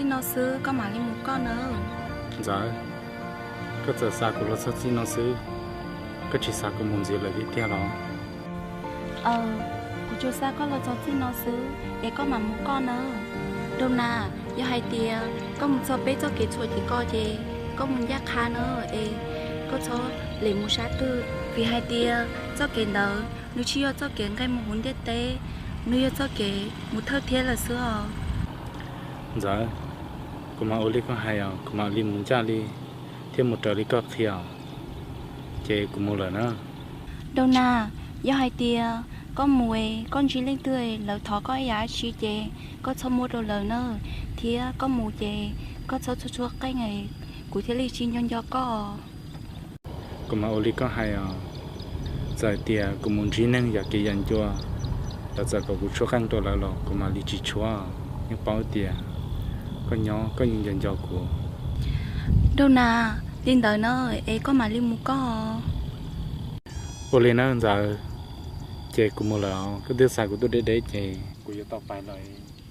Txij no xwb koj mam li mus koj nawb. Ntxawm, koj txawm xa kuv los txog txij no xwb, koj tsis xa kuv mus ntxiv lawm tiag tiag los? Aws, kuv tsuas xa koj los txog txij no xwb es koj mam mus koj nawb. Dau Nas, yog hais tias koj mus txog peb txoj kev txhuam tim ko ces koj mus ncaj qha na, es koj txhob lem mus sab twg, vim hais tias txoj kev ntawd nws tsis yog txoj kev nqes mus hauv ntiaj teb, nws yog txoj kev mus thawj thiab lawm xwb os. Ntxawm, kuv mam ua li koj hais os, kuv mam li mus ncaj li thiab mus raws li koj qhia os. Ces kuv mus lawm na. Dau Nas, yog hais tias koj mus es koj ntsib leej twg lawv thov koj ib yam dab tsi ces koj txhob muab rau lawv na, thiab koj mus ces koj txhob txhua txhua qeej, kuv thiaj li tsis nco nco koj. Kuv mam ua li koj hais os. Txawm tias kuv mus ntsib neeg yam kev yam ncua, lawv txawm kom kuv tshuab qeej rau lawv los kuv mam li tsis tshuab. Yeej paub tias koj nyob koj yeej nco nco kuv. Dau Nas, li ntawd na, es koj mam li mus koj. Ua li na Ntxawm, ces kuv mus lawm os, koj twb xa kuv tuaj deb deb ces kuv yuav tau pais lawm,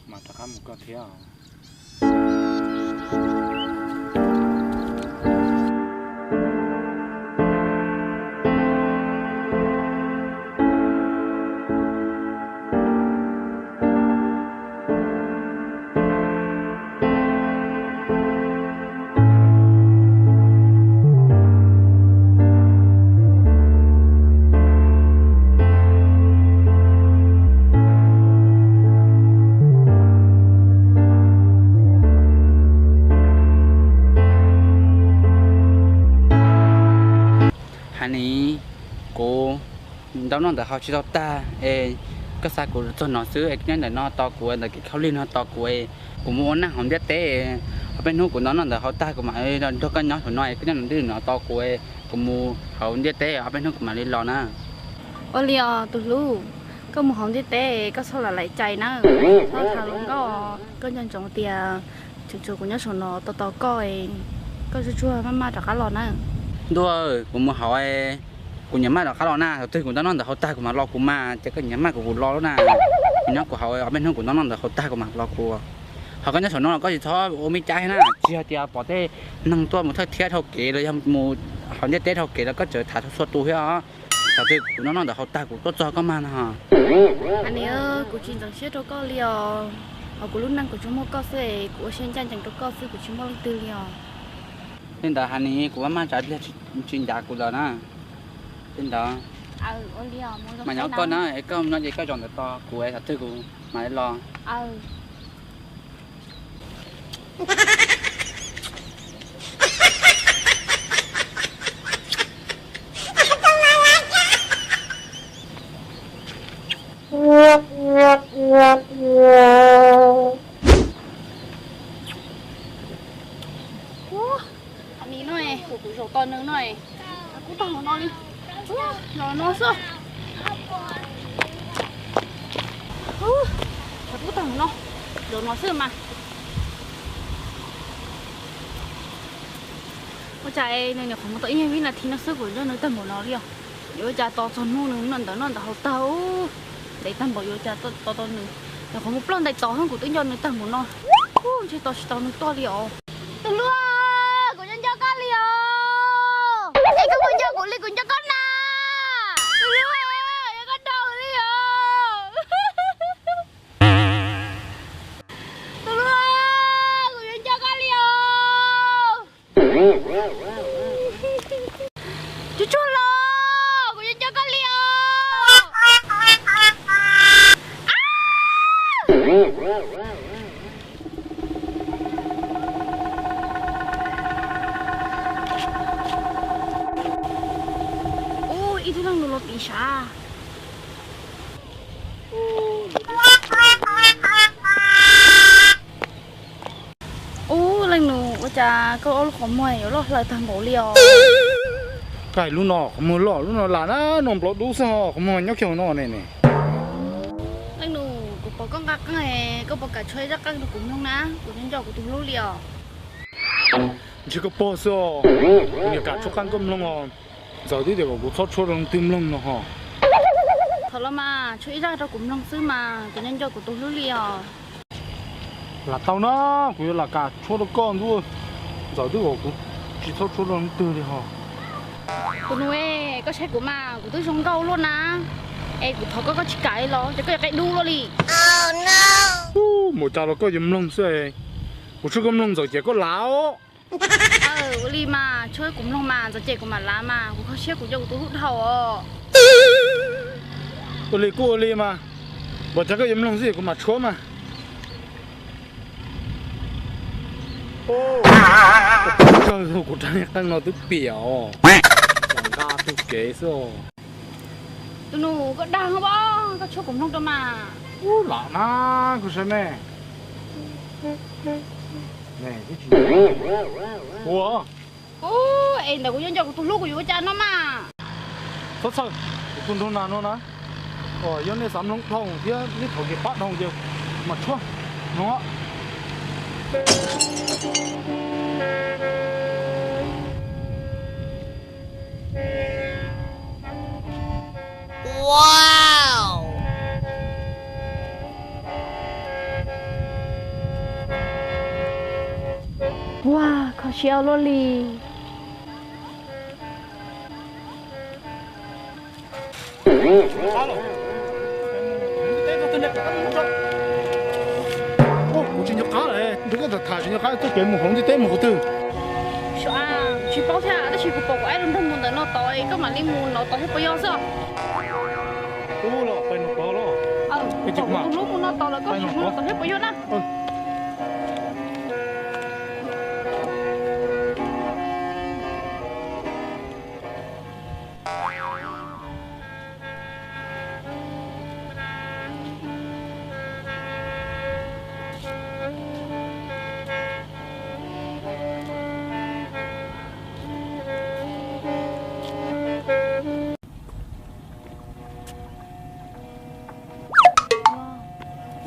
mam rov qab mus koj thiab os. Hais ni, kuv ntaub noj ntawv haus tsis tau tag es koj xa kuv txog no xwb es koj nyob ntawm no tos kuv, ntawm kev khaub lig no tos kuv es kuv mus ua neej hauv ntiaj teb. Ob peb hnub kuv ntaub noj ntawv haus tag kuv mam li nrog koj nyob saum no es koj nyob ntawm ntwj no tos kuv es kuv mus hauv ntiaj teb, ob peb hnub kuv mam li los na. Ua li os tus hlub, koj mus hauv ntiaj teb koj txhob lam laim cai na, txhob tham hluas nkauj, koj nco ntsoov tias tseem tshuav kuv nyob saum no tos tos koj, koj tsuag tsuag maj maj rov qab los na. Ntuj, kuv mus hauv, kuv nyiam maj rov qab los na, thaum twg kuv ntaub noj ntawv haus tag kuv mam los kuv mas, ces koj nyiam maj kuv kuv los lawm na. Kuv nyob kuv hauv, ob peb hnub kuv ntaub noj ntawv haus tag kuv mam los kuv. Ho koj nyob saum no los koj tsis txhob ua me cai na, tsis hais tias pom tej neeg tuaj mus thawj thiab dhau kev los yog mus hauv ntiaj teb dhau kev los koj txawm tham txhua tus thiab os. Thaum twg kuv ntaub noj ntawv haus tag kuv tuaj txog koj mas no. Hais ni, kuv tsis ntxeev siab rau koj li os, hauv kuv lub neej kuv tsuas muaj koj xwb es kuv ua siab ncaj ncees rau koj xwb, kuv tsis muaj leej twg li os. Li ntawd hais ni, kuv maj maj tsav pliag tsis ncav kuv lawm na. Li ntawd, mam nyob koj na, es koj nyob ces koj zaum ntawd tos kuv es thaum twg kuv mam li los. Ua, ni no, kuv zaum tos nws no, kub tag no li, los no xwb. Kub tag no, los no xwb mas. Ua cas nws nyuam qhuav mus tau ib nyuag vib nas this no xwb kuv nco nws tag npaum no li os. Yuav ua cas tos txog hnub nws noj ntawv noj ntawv haus tag, ntev tag npaum yuav ua cas tos tau nws. Nyuam qhuav mus ploj ntais tod xwb kuv twb nco nws tag npaum no. Ntshe tos tsis tau nws tuaj li os. Tus hlub, kuv nco nco koj li os. Es koj puas nco kuv li kuv nco koj na? Tus hlub, nco koj dhau li os. Tus hlub, kuv nco nco koj li os. Tsuag tsuag los, kuv nco nco koj li os. Ub, ib tug leej nus los tim sav. Ub, leej nus, ua cas koj ob lub qhov muag yuav loj hlaws tag npaum li os? Koj hais lub no qhov muag loj, lub no lam na, no nplov dub xwb ho, qhov muag nyob kiag hauv no ne ne. Leej nus, kuv pom koj nqa qeej, koj puas kam tshuab ib zaj qeej rau kuv mloog na? Kuv nco nco kuv tus hlub li os. Ntshe koj pog xwb os, kuv niam kam tshuab qeej koj mloog os. Ntxawm twb tias kom kuv txhob tshuab rau leej twg mloog no ho. Thov los mas, tshuab ib zaj rau kuv mloog xwb mas, kuv nco nco kuv tus hlub li os. Lam tau na, kuv yuav lam kam tshuab rau koj ntuj. Ntxawm twb kom kuv tsis txhob tshuab rau leej twg li ho. Tus nus, koj saib kuv mas kuv twb zoo nkauj luaj na, es kuv thov koj koj tsis kam li los ces koj yuav qia dub luaj li. Mus cas los koj yuav mloog xwb, kuv tshuab koj mloog ntxawm ces koj lav os. Ua li mas tshuab kuv mloog mas ntxawm ces kuv mam lav mas kuv kho siab kuv nco kuv tus hlub dhau os. Ua li kuj ua li mas, npaum cas koj yuav mloog xwb kuv mam tshuab mas. Kawg kuv rab niag qeej no twb piam os, nqa tug kev xwb. Tus nus koj dag os, koj tshuab kuv mloog rau mas. Ub lam na, kuv saib me. Ua, es ntawm kuv yuav nco kuv tus hlub kuv yuav ua cas no mas. Txhob txhawj, kuv tus nraug nas no na, yog nej xav mloog dhau thiab nej thov kev pab dhau ces mam tshuab mloog. Ua, kho siab luaj li. Kuv tsis nco qab lawm, nrog koj tham tham tsis nco qab txoj kev mus hauv ntiaj teb mus qhov twg. Tsis paub thiab, tab sis kuv pom kuv aib lub nroog mus ntawm no tod, koj mam li mus no tod thiab puas yog xwb. Ub los pais no tod los. Kuv pom kuv tus hlub mus no tod lawm, koj sim mus no tod thiab puas yog na.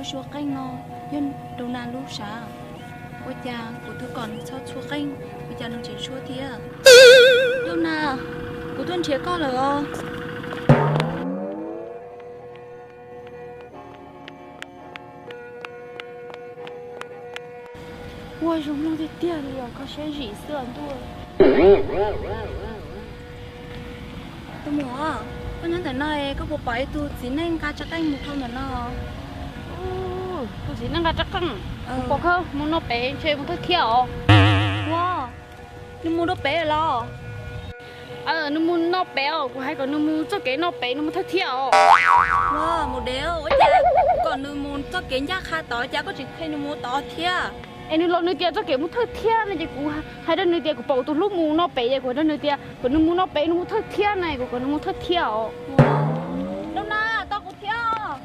Lub tshuab qeej no yog Dau Nas lub sav. Ua cas kuv twb kom nws txhob tshuab qeej, ua cas nws tseem tshuab thiab? Dau Nas, kuv tuaj nrhiav koj lawm os. Ua zoo mloog tiag tiag li os, kho siab zim xwb os ntuj. Tus muam, koj nyob ntawm no es koj puas pom ib tug txiv neej nqa rab qeej mus dhau ntawm no? Tus txiv neej nqa rab qeej, kuv pom kawg, mus no pem ntshe mus thawj thiab os. Ua, nws mus rau pem los? Nws mus no pem os, kuv hais kom nws mus txoj kev no pem, nws mus thawj thiab os. Ua, mus dev, ua cas kuv kom nws mus txoj kev ncaj qha tod cas koj tseem qhia nws mus tod thiab? Es nws los nws tias txoj kev mus thawj thiab no ces kuv hais rau nws tias kuv pom kuv tus hlub mus no pem ces kuv hais rau nws tias kom nws mus no pem, nws mus thawj thiab na, kuv kom nws mus thawj thiab os. Dau Nas, tos kuv thiab.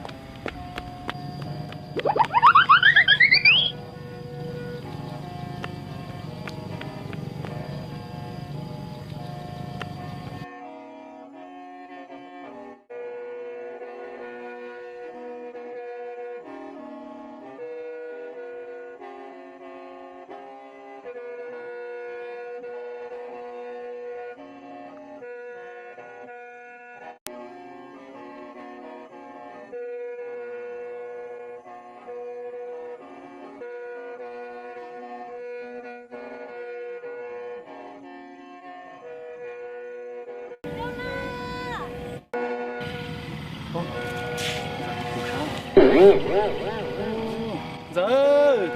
Ntxawm.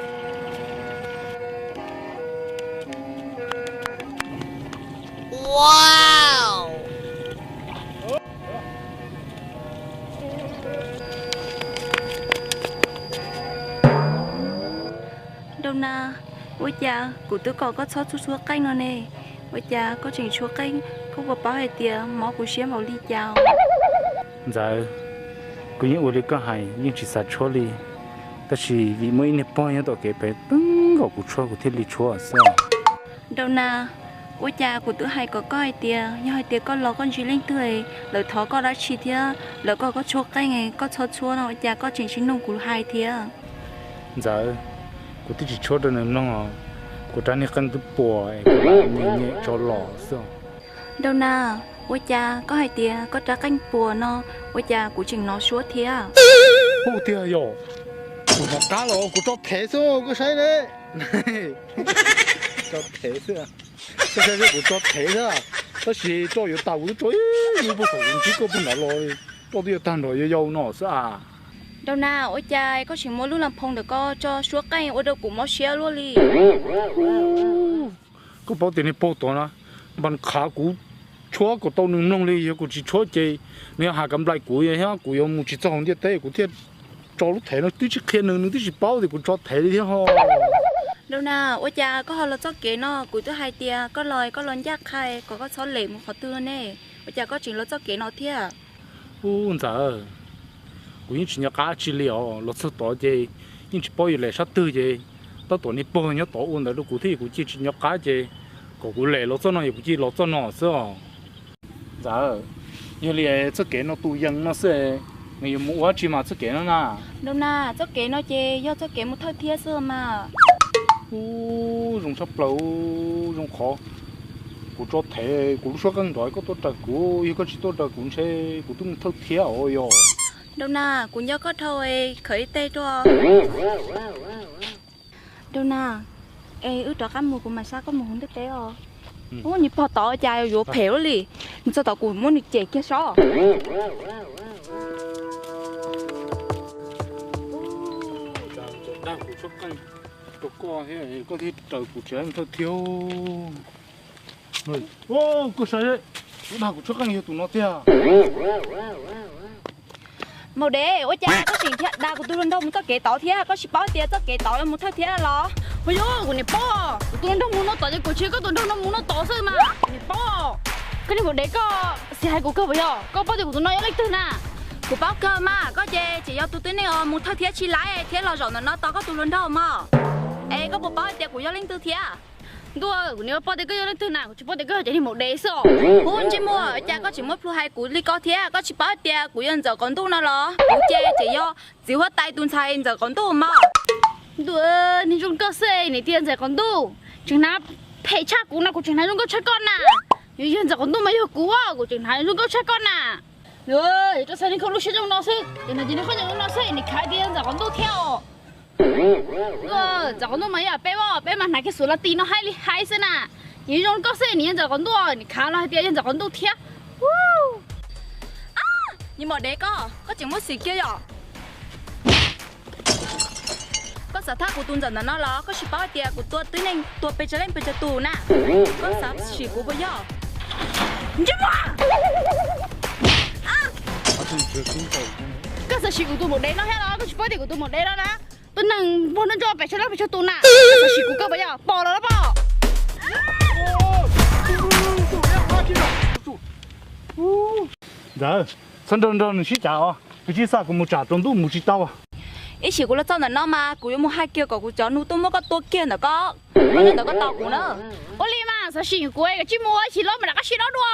Dau Nas, ua cas kuv twb kom koj txhob tshuab tshuab qeej no ne, ua cas koj tseem tshuab qeej, koj puas paub hais tias mob kuv siab npaum li cas? Ntxawm, kuv yeej ua li koj hais yeej tsis xav tshuab li, tab sis vim muaj ib niag pog nyob tom kev pem teeb nkaus kuv tshuab kuv thiaj li tshuab xwb. Dau Nas, ua cas kuv twb hais kom koj hais tias yog hais tias koj los koj ntsib leej twg lawv thov koj dab tsi thiab lawv kom koj tshuab qeej koj txhob tshuab no ua cas koj tseem tsis mloog kuv hais thiab? Ntxawm, kuv twb tsis tshuab rau nws mloog os, kuv rab niag qeej twb puas es kuv nyem nyem tso los xwb. Dau Nas, ua cas koj hais tias koj rab qeej puas no, ua cas kuv tseem hnov suab thiab? Hu tiag yom. Kuv hnov qab los kuv tso thev xwb koj saib ne. Tso thev xwb. Koj saib seb kuv tso thev xwb. Tab sis roj yuav tas kuv twb tso ib lub pag saum kuv ntsib koj puag nrad los li. Roj twb yuav tag nrho yau yau no xwb as. Nraug Nas, ua cas koj tseem muab lub las phoo ntawm koj tso suab qeej ua rau kuv mob siab luaj li. Koj paub tias niag pog tod na, npas qhav kuv tshuab kom tau nws mloog li, yog kuv tsis tshuab ces nws yuav has kam nplais kuv thiab kuv yuav mus tsis txog hauv ntiaj teb, kuv thiaj tso lub thev no twb tsis qhia nws, nws twb tsis paub tias kuv tso thev li thiab ho. Nraug Nas, ua cas koj ho los txoj kev no? Kuv twb hais tias koj los koj los ncaj qha kom koj txhob lem mus qhov twg ne, ua cas koj tseem los txoj kev no thiab? Ub ntxawm, kuv yeej tsis nco qab tsi li os, los txog tod ces yeej tsis paub yuav lem sab twg ces tab tom niag pog nyob tod ua ntawd rau kuv thiab kuv cia tsis nco qab ces kom kuv lem los txoj no es kuv cia los txoj no xwb os. Ntxawm, yog li txoj kev no tus yees no xwb, nws yuav mus ua dab tsi mas txoj kev no na? Nraug Nas, txoj kev no ces yog txoj kev mus thawj thiab xwb mas. Ub, zoo tshaj plaws, zoo qhov kuv tso thev kuv lub suab qeej nrov koj tuaj raws kuv, yog koj tsis tuaj raws kuv ntshe kuv twb mus thawj thiab os yog. Nraug Nas, kuv nco koj dhau, khawm ib teg rau. Nraug Nas, es wb rov qab mus kuv mam xa koj mus hauv ntiaj teb os. Ub, niag pog tod cas yuav phem luaj li, nws txog tod kuv muab nws cem kiag saib. Dag kuv tshuab qeej rau koj thiab koj thiaj raws kuv tsev thawj thiab. Koj saib, dag kuv tshuab qeej yog tus no tiag. Maum dev, ua cas koj tseem dag kuv tus hluas nraug mus txoj kev tod thiab? Koj tsis paub tias txoj kev tod yuav mus thawj thiab los? Ua yog kuv niam paub, kuv tus hluas nraug mus no tod ces kuv tsis, koj tus hluas nraug no mus no tod xwb mas kuv niam paub. Koj niag maum dev, koj xav hais kuv kawg puas yog? Koj paub tias kuv tus no yog leej twg na? Kuv paub kawg mas, koj ces tseem yog tus tib neeg uas mus thawj thiab tsis laib thiab los zaum ntawm no tos koj tus hluas nraug mog. Es koj puas paub hais tias kuv yog leej twg thiab? Ntuj, kuv niam paub tias koj yog leej twg na, kuv tsis paub tias koj yog cov niag maum dev xwb os. Ub, ntsej muag, cas koj tseem muab plhu hais kuv li ko thiab? Koj tsis paub hais tias kuv yog Ntxawm Qaum Ntuj no los? Kuv ces tseem yog txiv huab tais tus ntxhais Ntxawm Qaum Ntuj mog. Ntuj, niag zoo nkauj xwb, niag tias Ntxawm Qaum Ntuj, tseem hnav phem tshaj kuv no, kuv tseem hnav zoo nkauj tshaj koj na. Yog Ntxawm Qaum Ntuj mas yog kuv, kuv tseem hnav zoo nkauj tshaj koj na. Rau txhais niag khau lub siab zoo no xwb, ces hnav ces niag khaub ncaws zoo no xwb, nim khav tias Ntxawm Qaum Ntuj thiab os. Ntxawm Qaum Ntuj mas yog peb, peb mas hnav kiag xuv las tis no haib li haib xwb na. Nim zoo nkauj xwb, nim yog Ntxawm Qaum Ntuj, nim khav los hais tias yog Ntxawm Qaum Ntuj thiab. Niag maum dev koj, koj tseem muab xim kiag yom? Koj xav thab kuv tus ntxawm ntawm no los? Koj tsis paub hais tias kuv tua tib neeg tuag pes tsawg leej pes tsawg tus na. Koj xav sim kuv puas yog? Ntsej muag! Koj xav sim kuv tus maum dev no thiab los? Koj tsis paub tias kuv tus maum dev no na, tua neeg muag nroj nroj pes tsawg leej pes tsawg tus na. Koj xav sim kuv kawg puas yog? Pom los los pom. Ntxawm, txhob nrog nrog nws sib cav os, koj cia li xa kuv mus tsam tsaus ntuj mus tsis tau. Ib sim kuv los txog ntawm no mas kuv yuav mus hais kiag kom kuv cov nus tuaj muab koj tua kiag ntawm koj, koj nyob ntawm koj tos kuv na. Ua li mas xav sim kuv, koj cia li mus, ib sim los mas rov qab sib dua dua.